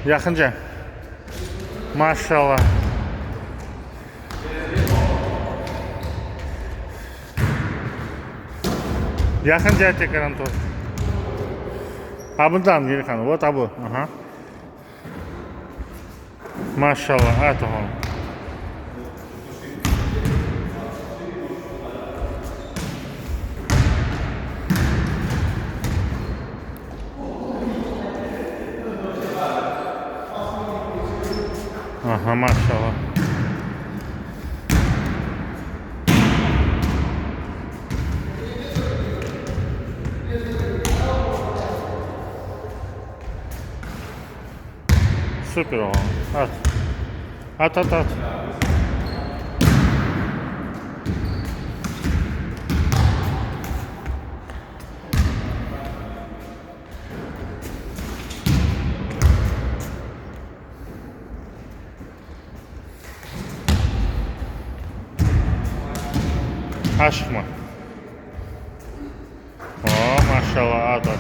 Yaqınca. Maşallah. Yaqınca tekrar tur. A bundan Gülhan. Вот abu. Aha. Maşallah. At oğlum. Aha, maşallah. Süper oğlum. At. At, at, at. Aşıqma. O, maşallah, at, at.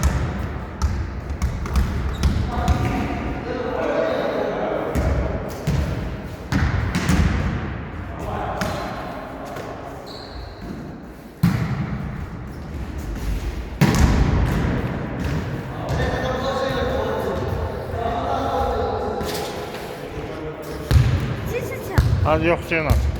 Tez Az yoq, sen at.